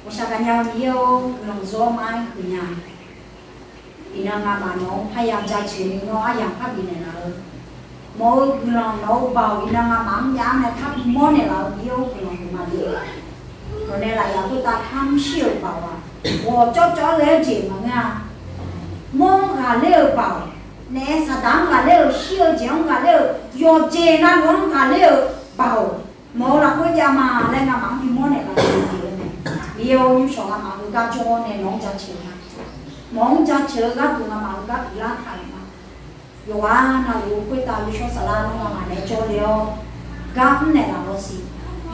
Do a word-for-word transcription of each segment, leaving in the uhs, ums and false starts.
Ghawqshaq gaqnya-eu Miqyaer-or, guiqlanq zawr ma-aer huiqnya. Iqnan ngamaf nawq-anr parya jaceuq ni nawr aryamq parbi naeqlaf-eu, nawq-euq guiqlanq nawq-euq baoq iqnan ngamaf-anr jav-aer nae parbi mawrnaeq laf-eu Miqyaer-or, guiqlanq huiqma le. Nawq nae lafyaq khoertav kamr shir-euq baoq-aq, ghawq cawvcawv-aer ghae-eu jeq maqngeur-a. Mawr-anr ghaqler-euq baoq, naef saqdaq-anr ghaqler-euq, shir-eu jeq-anr ghaqler-euq, yawqjeq navluf-anr ghaqler-euq baoq, nawq-euq lafkhoer jav ma laer ngamaf-anr bimawr naeqlaf-eu jeq-eu mae. Miqyaer-or, nymrshawq ngamaf heugar jawr-awr nae nawq-anr jaceuq ma. Nawq-anr jaceuq-eu gharduq ngamaf heugar pyeuflar taq-euq ma. Yawqghaq navluf khoertav yawshawr saflar nawr ngamaf naeq-aer jawrle-awr, gar mrnaeq laf lawsiq,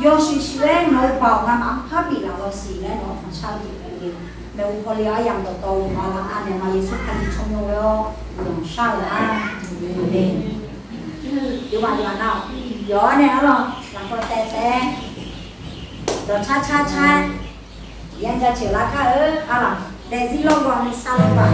yawshuif shuif-aer nawq-euq baoq ngamaf-anr parbi laf lawsiq laer nawq-anr khanqshar-eu jeq pyeuf-eu. Maeqhu pawle-awr aryamq dawqtawvluf ma laf anaeq ma Yeqsur Kali tsawrmyanr ghoe-awr guiqlanq shar-euq-a. Aqmeq. Yawmaf yawqha nav-awq, yawqha nae arlawq lafkhoer taev taev-aer dawqcar car car-aer, ya jaceuq lar kar-eu arlawq, daefzir lawrgawv nuisar lawrbaq.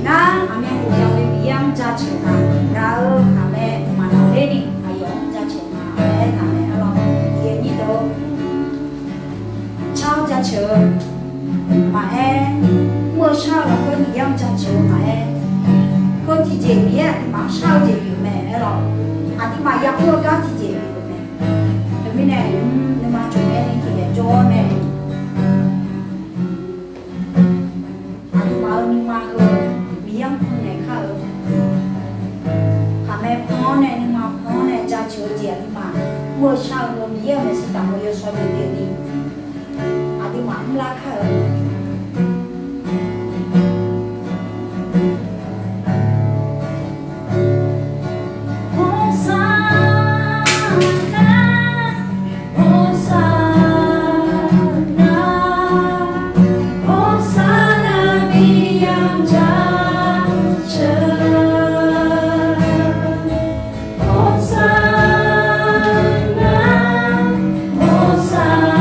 Ngar aqmyanluf ya-eu Miqyaer-anr jaceuq ma. Ngaq-euq khaqmae maqnavler ni aqyawf-anr jaceuq ma laer taqmaeq arlawq. Aqyuif aqnyir deuq-or, car-awr jaceuq-eu maqaer, mr-eu shar-eu lafkhoer Miqyaer-anr jaceuq-eu maqaer, heu tiqjeq Miqyaer aqduimaf-anr shar-eu jeq pyeuf mae arlawq. Aqduimaf yamr-eu gar tiqjeq pyeuf-eu mae. Teumirnae nuima jmq-aer ni tiqdaef jawr-awr nae, aqduimaf-euq nuima Nuima heu Miqyaer-anr pannaeq kar-eu, khaqmae pan-awr nae nuima pan-awr nae jaceuq-eu jeq aqduimaf mr-eu shar-eu Miqyaer-euq maeqshi taq-eu yawshawr jeq ni aqduimaf mrlar kar-eu. Hosanna, Hosanna, Hosanna, Miqyaer-anr jaceuq. Hosanna, Hosanna.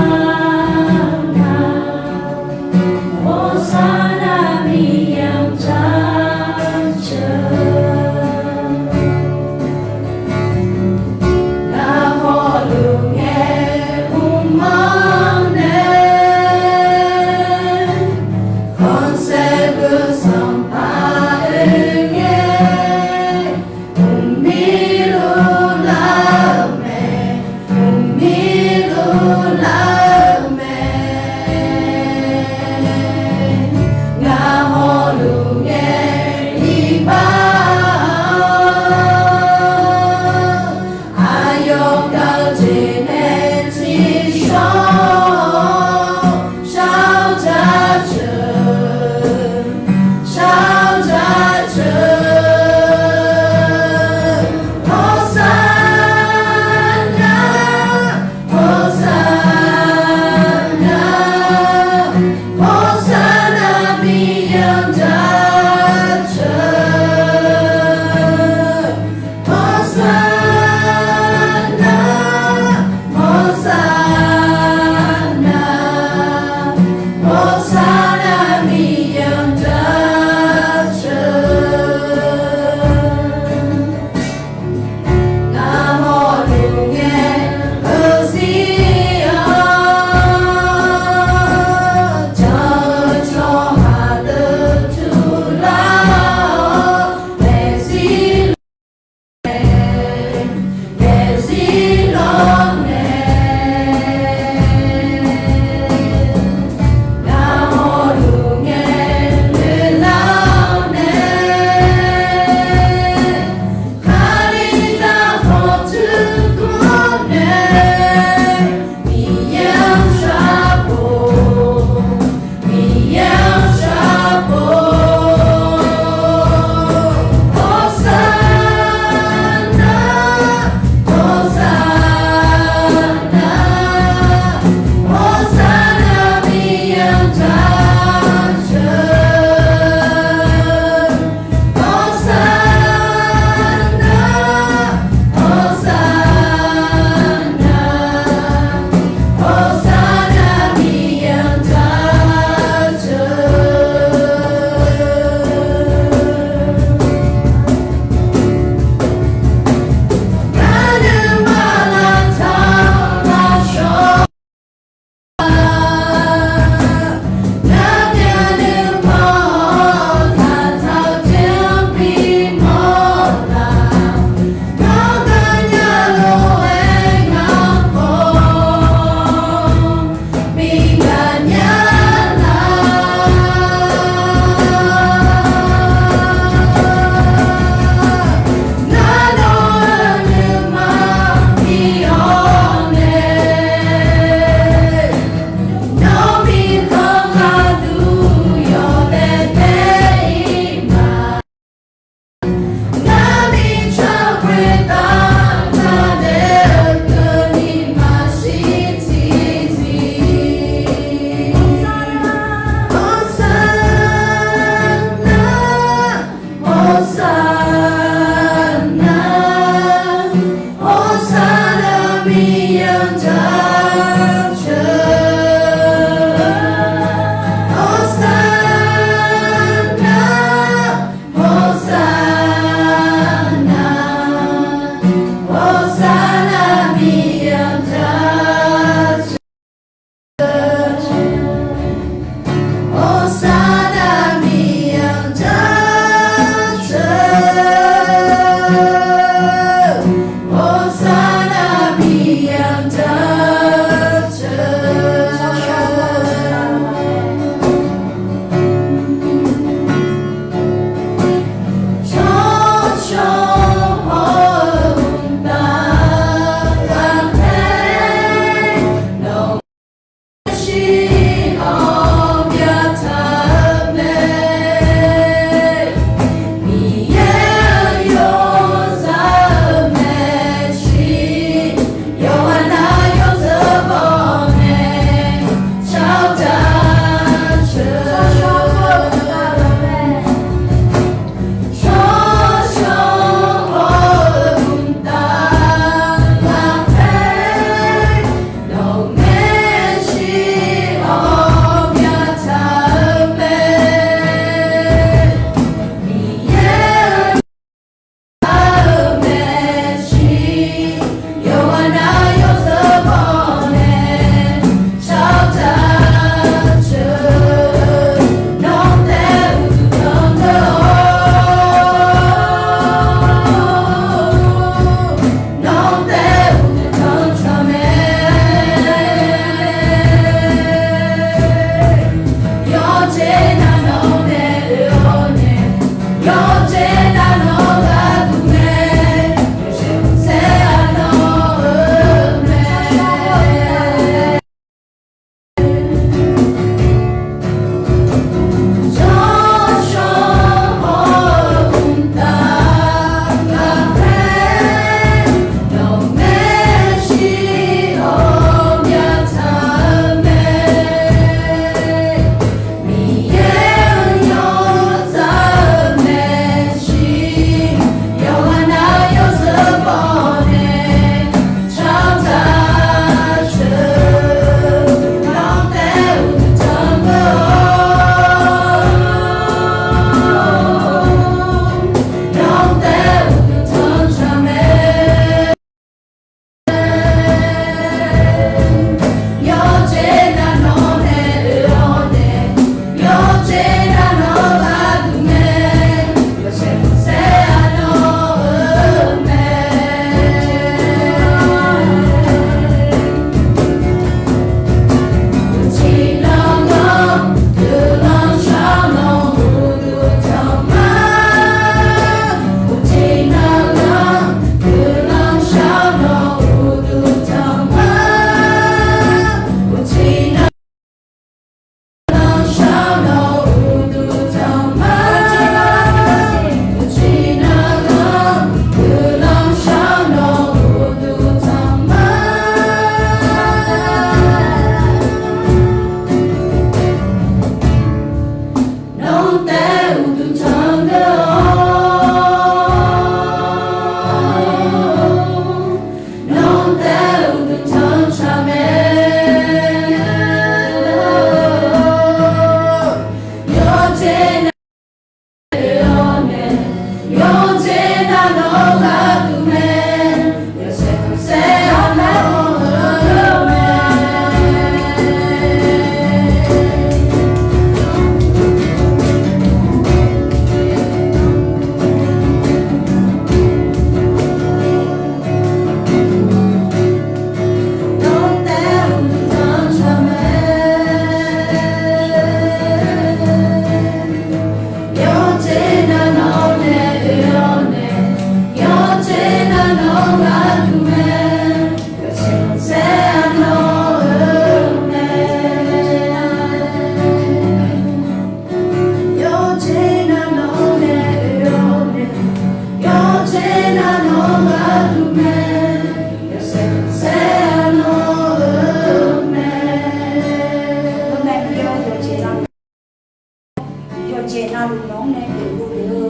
Navluf nawq-anr nae pyeuf-eu pyeuf-eu,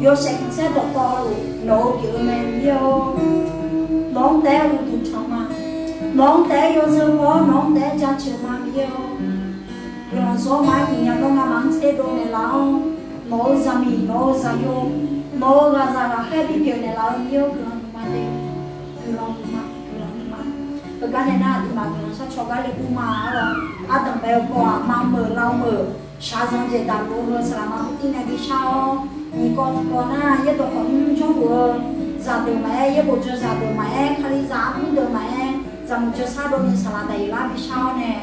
yawshaef khanqsaer dawqtawvluf nawq-euq pyeuf-eu mae Miqyaer-or. Nawq-anr taef-aer uqduq tanq ma. Nawq-anr taef-aer yawzeu paw-awr, nawq-anr taef-aer jaceuq ma Miqyaer-or. Guiqlanq zawr ma-aer, iqnan nawr ngamaf-anr tserdov naeqlaf-awr, nawq-euq zaqmiq, nawq-euq zaqyo, nawq-euq ghaqzaq ghaqkhaer bipyeuf naeqlaf-eu Miqyaer-or, guiqlanq nuima de. Guiqlanq nuima, guiqlanq nuima. Heugar nae nar aqduimaf guiqlanq sharcaw gar le ur ma-a lawq. Ardanq bae-eu paw-aq, maqmeuq lavmeuq, shaqzanq jeq daqluf-eu heu saqlaqma murtir nae bishar-awr, nyiq kawv tiqkawv nar yaerdawq khawqnymr jawrluf-eu zaqdeuq maqaer, yaerbof jawr zaqdeuq maqaer, kalizaq armur deuq maqaer, zaqmuiq jawrshar dovni saqlaq daqyeq lar bishar-awr nae,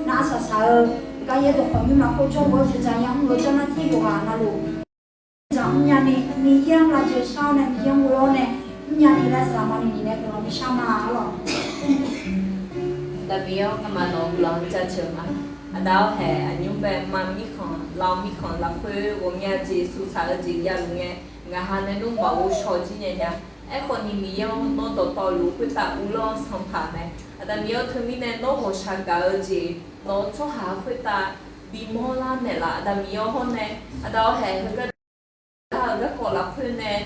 nar arsaq saq-eu gar yaerdawq khawqnymr lafkhoer jawrluf-awr jeqzaq yamr-eu janrnar tir yawqghaq navluf dzaq mrnya ni, Miqyaer-anr lavjeuq shar-awr nae, Miqyaer-anr ghoe-awr nae, mrnya ni laer saqlaqma ni nyiq nae guiqlanq bishar ma-a lawq. Aqda Miqyaer-or, ngamaf nawq-eu guiqlanq jaceuq ma. Aqda-awr haeq aqnymr bae ma mirkhanq, lav mirkhanq lafkhoer ghawqmya jeq suqsaq-eu jeq javluf ngae, ngaq ha nae nmr maqghov shaw jir nya nya. Aerkhawf ni Miqyaer-or, nawr dawqtawvluf khoertav uvlanr-awr sanqpaq mae. Aqda Miqyaer-or, teumirnae nawr ghawqshaq gaq-eu jeq nawq-eu tsawrhaq khoertav bimawr lar naeqlaf. Aqda Miqyaer-or, hawr nae aqda-awr haeq heugar lar-eu garkawv lafkhoer nae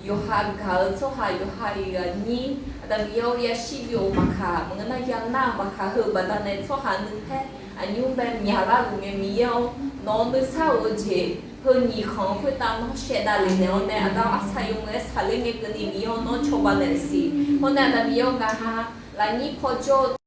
yawqha gaq-eu tsawrhaq yawqha-iq aqnyir, Aqda Miqyaer-or, yashir byov-eu maqkaq, maqngeur nar yanar-eu maqkaq, heu baqdanae tsawrhaq nuipaer aqnymr bae myaqlar luf ngae Miqyaer-or, nawq-eu nuisar of-eu jeq heu nyiq khanq-eu khoertav nawr shaevdav le naeq-awr nae, aqda-awr arsaq yawmuiq-aer saqler ngae keuvni Miqyaer-or, nawr cawba naeq siq. Hawr nae Aqda Miqyaer-or, ngaq ha lafnyir paw jawr-eu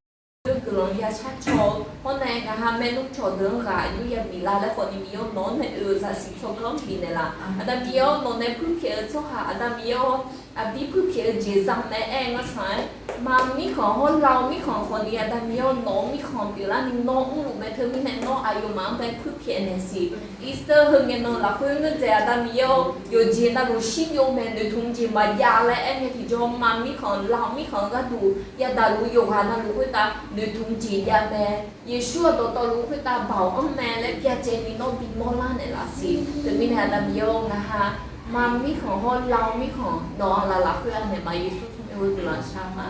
guiqlanq ya sharcaw-eu, hawr nae ngaq ha maernmr cawqdeuq-anr ghaq aqnymr ya biflar laer khawfni Miqyaer-or, nawq-anr nae oe-eu zaqsiq tsawrganr bifnaeq laf. Aqda Miqyaer-or, nawq nae puirpyaeq-eu tsawrhaq, Aqda Miqyaer-or, aqdir puirpyaeq-eu jeq zaq mae aer-eu ngar sanq-aer, ma mirkhanq hawr lav-eu mirkhanq khawfni Aqda Miqyaer-or, nawq-eu mirkhanq pyeuflarni nawr mrluf mae. Teumirnae nawr aqyawfmaf-anr bae puirpyaeq naeq siq. Easter heu ngae nan lafkhoer ngeur dzaeq Aqda Miqyaer-or, yawqjeq navluf shirbyov mae, noeqtmq jeq maqjav laer aer ngae tiqjawr, ma mirkhanq lav mirkhanq-eu gharduq yadaq luf yawqghaq navluf khoertav noeqtmq jeq jav mae. Yeqsur-aq dawqtawvluf khoertav baoq anr mae laer byacaevni nawr bimawr lar naeqlaf siq. Teumirnae Aqda Miqyaer-or, ngaq ha ma mirkhanq hawr lav mirkhanq nawq-anr laf lafkhoer-anr naeq ma. Yeqsur tsawrmyanr-eu guiqlanq shar ma.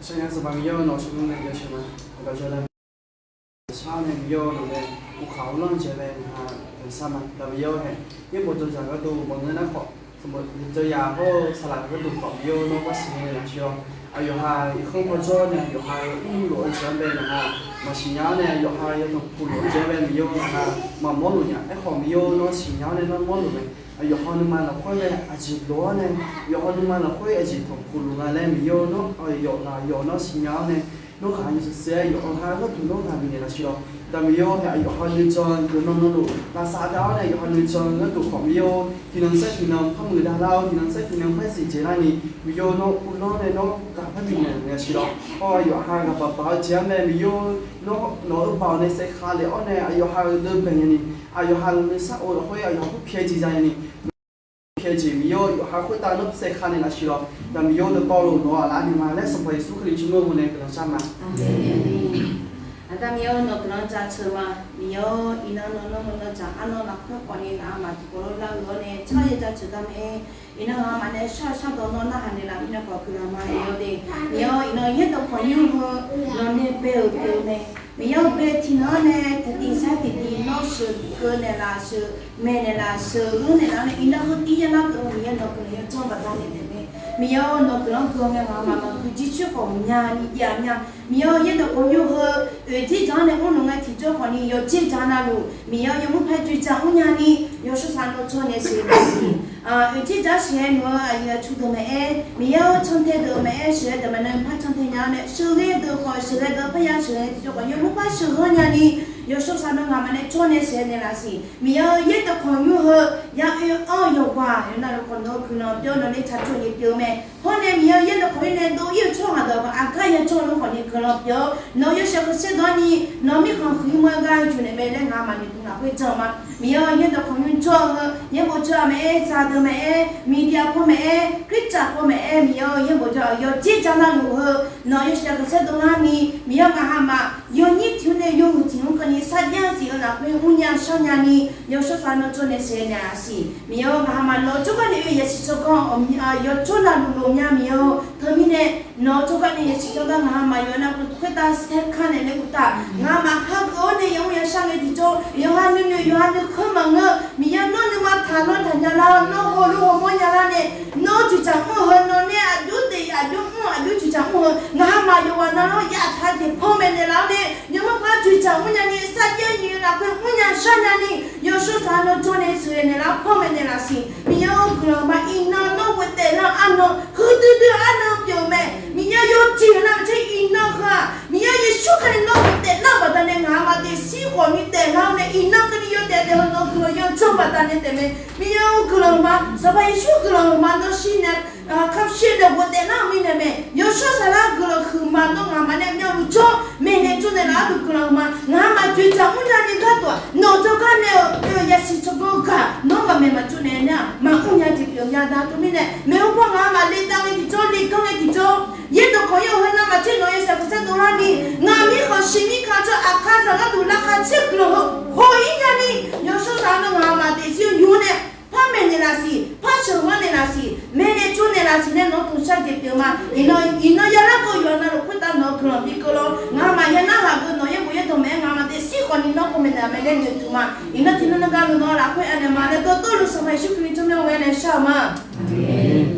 Shar-eu Sanqpaq Miqyaer-or, nawq-eu tsawrmyanr nae jaceuq ma. Aqda Miqyaer-or, shar nae Miqyaer-or, nawq nae uvkhaq uvlanr-eu jeq mae. Ngaq ha danqsar ma. Aqda Miqyaer-or, haeq yaerbof jawrzaq gharduq maqngeur nar khawf, sanqbof jawrzaq hawr-eu saqlaq gharduq khawf Miqyaer-or, nawr barsiq nae lafshir-awr, aqyawf ha irkanr paw jawr nae yawqha-eu mrluf-eu jeq-anr bae ngaq ha maqsiq nya-awr nae, yawqha yatanq puq luf-eu jeq-anr bae Miqyaer-or, ngaq ha maqmawr luf nya. Aerkhawf Miqyaer-or, nawr siqnya-awr nae nawr mawr luf mae. Aqyawf ha nuima lafkhoer nae aqjeq lof-awr nae, yawqha nuima lafkhoer aqjeq tanqpuq luf nga laer Miqyaer-or, nawr aqyawf ngaq yawf nawr siqnya-awr nae, nawr ghaq nyiq saqsiq-aer yawqha gharduq nawr ghaq bifnaeq lafshir-awr, Aqda Miqyaer-or, haeq aqyawf ha nuijan yawqnan nanluf lavsav dav-awr nae, yawqha nuijan gharduq khawf Miqyaer-or, tiqnan saer tiqnan par muiqdav lar-awr, tiqnan saer tiqnan par siqjeq larni, Miqyaer-or, nawr uvlanr nae nawr ghaq par bifnaeq lafshir-awr, hawr aqyawf ha ghaq baq baq-eu jeq-anr mae Miqyaer-or, nawr nawq-euq baoq nae saevkhav lef-awr nae aqyawf ha-euq deuv bae nyani, aqyawf ha-euq nuisar of lafkhoer aqyawf ha purpyaeq jeq za nyani, pyaeq jeq Miqyaer-or, yawqha khoertav nawr saevkhav naeq lafshir-awr, Aqda Miqyaer-or, dawqtawvluf nawq-anr aqlaf naeq ma laer Sanqpaq Yeqsur Kali tsawrmyanr-eu nae guiqlanq shar ma. Aqda Miqyaer-or, nawq guiqlanq jaceuq ma. Miqyaer-or, iqnan nawr nawr-eu dzaq arnan lafkhoer khawfni ngaq ha maqtiqkawv lar-eu-awr nae tsawrhaq ya jaceuq gar mae. Iqnan ngaq ha maqnaeq shar-eu shardawq nawr narhaq naeqlaf mirnae khawf guiqlanq ma Miqyaer-or de. Miqyaer-or, iqnan yaerdawq khawqnymr heu nawq nae bae-euq pyeuf-eu mae. Miqyaer-or, bae tiqnan-anr nae tiqtiv sar tiqtiv nawr sheuqkeuv naeqlaf sheuq maeqnaeq laf sheuqghanr naeqlaf-awr nae, iqnan heu tiv ya lar keuv-eu Miqyaer nawq guiqlanq ya jawr baqdanae taef mae. Miqyaer-or, nawq guiqlanq-anr gui-awr ngae ngaq ha maqnaq gui jircoer khawf mya ni jav mya. Miqyaer-or, yaerdawq khawqnymr heu oeq dzerdzaq-anr nae mrluf ngae tiqjawr khawfni yawqjeq dzaq navluf Miqyaer-or, yawmuiq paer joeqdzaq mrnya ni yawshawr saq nawr jawr nae sheuq-eu baqsiq. Oeq dzerdzaq-anr sheuq-aer noeq-eu aqyuif aqtsu deuq maqaer, Miqyaer-or, cantae deuq maqaer, sheuq-aer deuq maqaer, noeq par cantae nya-awr nae sheuqghae deuq khawf sheuqghae deuq parya sheuqghae tiqjawr khawf yawmuiq paer sheuqghanr nyani yawshawr saq nawr ngaq maqnaeq jawr nae sheuq-aer naeq laf siq. Miqyaer-or, yaerdawq khawqnymr heu ya oe-anr-eu yawqghaq yawqnan luf khawf nawq-eu guiqlanq pyeuf-awr nawq nae tsaqtsov nyaef pyeuf-eu mae. Hawr nae Miqyaer-or, yaerdawq khawqnymr nae dov-ir-eu tsawrhaq dawq khawf aqgar ya jawr-eu luf khawfni guiqlanq pyeuf-awr nawq-eu yawshaef khanqsaer dawq-anr ni nawq-eu mirkhanq huiq mr-aer gar yawjur naeq mae laer ngaq ha maqnoeq tmq lafkhoer jan-eu ma. Miqyaer-or, yaerdawq khawqnymr jawr-eu heu yaerbof jawr-eu maqaer, zaqdeuq maqaer, media paw maqaer, Christian paw maqaer, Miqyaer-or, yaerbof jawr-eu yawqjeq dzaq navluf heu nawq-eu yawshaef khanqsaer dawq ngar ni Miqyaer-or, ngaq ha maf yawnyir tiq-anr nae yawhuiq tiq-anr keuvni sarjax zif-eu lafkhoer mrnya sharnya ni yawshawr saq nawr jawr nae sheuq-aer naeq laf siq. Miqyaer-or, ngaq ha maf nawq-eu jawrgar nae oe yasiq tsawrganr-awq, yawjawr navluf lof nya Miqyaer-or. Teumirnae nawq-eu tsawrganr nae yasiq tsawrganr ngaq-anr maqyawf nar khoertav saerkanr naeq nae uqtaf, ngaq-anr maqhageuf-awr nae yamr yashar ngae tiqjawr, yawqha nuinoeq yawqha nuikhanr maqngeur. Miqyaer nawr nuima taqlanr taqnya lar, nawr hawluf hawmawr nya lar nae, nawr tiqcaq mr heu nawq nae aqjox daef aqjox mr aqjox tiqcaq mr heu ngaq-anr maqyawf ghaq navluf yaftaq jeq panmaeq naeqlaf-awr nae, yawmuiq par tiqcaq mrnya ni sarjax nyiq lafkhoer mrnya sharnya ni, yawshawr saq-anr nawr jawr nae sheuqghae naeqlaf-awr panmaeq naeqlaf siq. Miqyaer-or guiqlanq ma iqnan nawr ghofdaef lar arnan, huiqdui dui arnan pyeuf-eu mae. Miqyaer yawjeq-eu nar maqtser iqnan heu-aq, Miqyaer Yeqsur Kali nawr ghofdaef lar-eu baqdanae ngaq-anr maqdaef shir khawf ni daeflar-awr nae iqnan keuvni yawdaef daef-eu nawq-eu guiqlanq yawdzanr baqdanae taef mae. Miqyaer-or guiqlanq ma, Sanqpaq Yeqsur guiqlanq ma nawr shir nae kamq shir nae ghofdaef lar-euq mirnae mae. Yawshawr saqlar guiqlanq huiqma nawr ngaq-anr maqnae myanluf jawr maeqnaeq tsovnaeq laf-awr duq guiqlanq ma. Ngaq-anr maqjoeqdzaq mrnya ni gharduq-aq, nawq-eu tsawrganr nae-eu yasiq tsawrganr ghaq nawr maqmaeq maqtsov naeq nar-aq, maqmr nya jeq pyeuf nya da. Teumirnae maeqhu paw ngaq-anr maqle dav ngae tiqjawr, le ganr ngae tiqjawr, yaerdawq kawq-ir-eu heu navmaqtser nawq-eu yawshaef khanqsaer dovlar ni, ngaq mirkhanq shiq mirkhanq tsawr aqkar zaq gharduq lavkhav tser guiqlanq heu haw-ir nya ni, yawshawr saqlar nawr ngaq-anr maqdaef shir-eu nymr nae par maeqnaeq laf siq, par sheuqghanr naeq laf siq, maeqnaeq tsovnaeq laf siq nae nawq-anr tmqshar jeq pyeuf ma. Iqnan iqnan yalar keuv yawqha navluf khoertav nawq-eu guiqlanq bikeuv lawr. Ngaq-anr maqya narhaq geuv nawq yaerbof yaerdawq maeq-aer ngaq-anr maqdaef shir khawf ni nawr pov maeqnaeq mae laer noeqtmq ma. Iqnan tiqnan nan gharduq nawq-eu lafkhoer anaeq ma laer dawqtawvluf Sanqpaq Yeqsur Kali tsawrmyanr-anr ghae nae shar-eu ma. Aqmeq.